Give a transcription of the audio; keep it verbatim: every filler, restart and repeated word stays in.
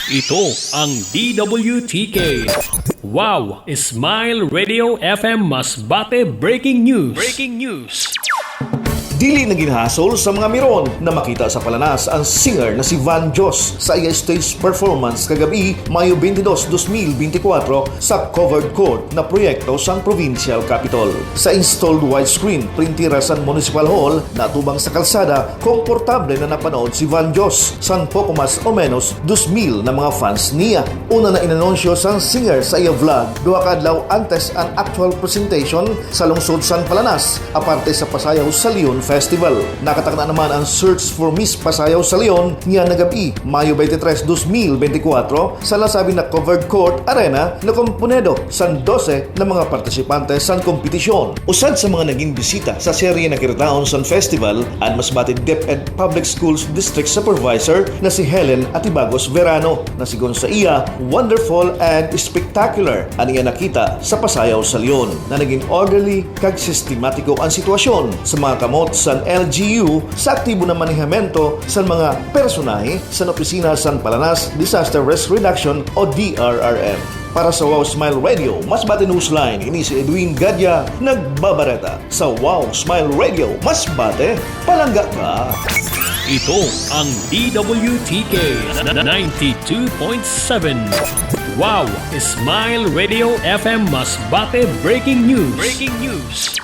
Ito ang D W T K. Wow! Smile Radio F M Masbate Breaking News. Breaking News. Dili na ginhasol sa mga Miron na makita sa Palanas ang singer na si Van Dios sa iya stage performance kagabi, Mayo twenty-two, dos mil bente kwatro, sa covered court na proyekto sang Provincial Capitol. Sa installed widescreen printera san Municipal Hall na atubang sa kalsada, komportable na napanood si Van Dios san poko mas o menos dos mil na mga fans niya. Una na inanunsyo sang singer sa iya vlog, duha ka adlaw antes an actual presentation sa lungsod san Palanas, aparte sa Pasayaw sa Leon Festival. Nakatakna naman ang Search for Miss Pasayaw sa Leon niyan na gabi, Mayo twenty-three, dos mil bente kwatro, sa nasabi na covered court arena na komponedo san dose na mga partisipante san kompetisyon. Usad sa mga nagin bisita sa serye na kiritaon san festival an Masbate DepEd Public Schools District Supervisor na si Helen Atibagos Verano, na sigon sa iya, wonderful and spectacular an iya nakita sa Pasayaw sa Leon, na nagin orderly kag sistematiko an sitwasyon sa mga kamot san L G U sa aktibo na manehamiento san mga personahe san opisina san Palanas Disaster Risk Reduction o D R R M. Para sa Wow Smile Radio Masbate Newsline, ini si Edwin Gadia nagbabareta. Sa Wow Smile Radio Masbate, palangga ka. Ito ang D W T K ninety-two point seven. Wow Smile Radio F M Masbate Breaking News. Breaking News.